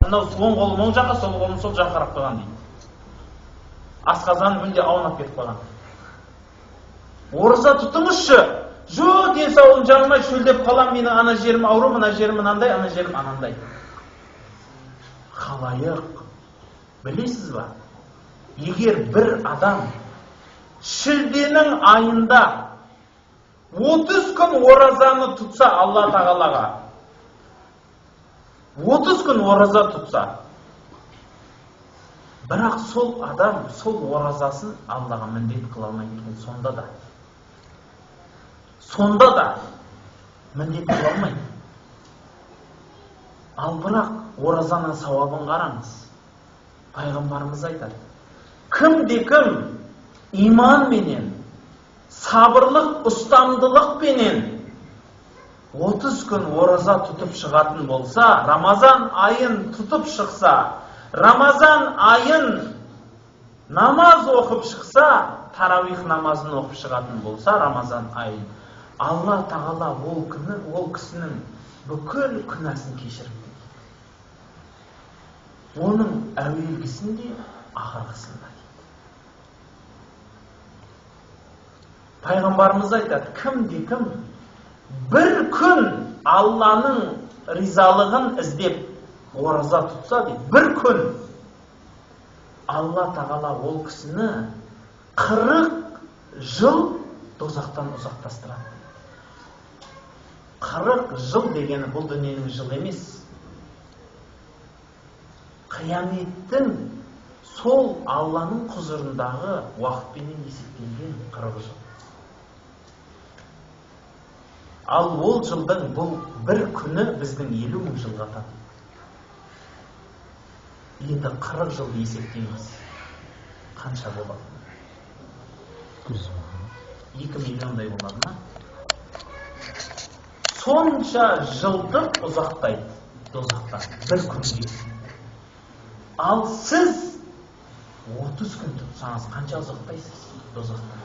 Мынау оң қолым оң жаққа, сол қолым сол жаққа қарап қойған дейді. Асқазаным мүлде аунап кетіп қалған. Ораза тұтыңызшы. Жоқ, денсаулығым жарамай, шөлдеп қалам, менің ана жерім ауру, мына жерім мынандай, ана жерім анандай. Халайық, білесіз ба? Егер бір адам шілденің айында 30 күн оразаны тұтса, Алла тағалаға 30 күн ораза тұтса, бірақ сол адам сол оразасын Аллаға міндет қыла алмайды екен. Сонда да міндет қыла алмайды. Ал бірақ оразаның сауабын қараңыз. Пайғамбарымыз айтады: кімде кім иманменен, сабырлық, ұстамдылықпенен 30 күн ораза тұтып шығатын болса, Рамазан айын тұтып шықса, Рамазан айын намаз оқып шықса, тарауих намазын оқып шығатын болса, Рамазан айын, Алла тағала ол күні ол кісінің бүкіл күнәсін кешіріп, оның әуелгісін де, ақырғысын да дейді. Пайғамбарымыз айтады: кімде кім бір күн Алланың ризалығын іздеп ораза тұтса дейді, бір күн, Алла тағала ол кісіні 40 жыл дозақтан ұзақтастырады. 40 жыл дегені бұл дүниенің жылы емес. Қияметтің сол Алланың құзырындағы уақытпенен есептелген 40 жыл. Ал ол жылдың бұл бір күні біздің 50 мың жылға татиды. Енді 40 жылды есептейміз. Қанша болады? 2 миллиондай болады ма? Сонша жылдық ұзақтайды дозақтан бір күнге. Ал сіз 30 күн тұтсаңыз, қанша ұзақтайсыз дозақтан?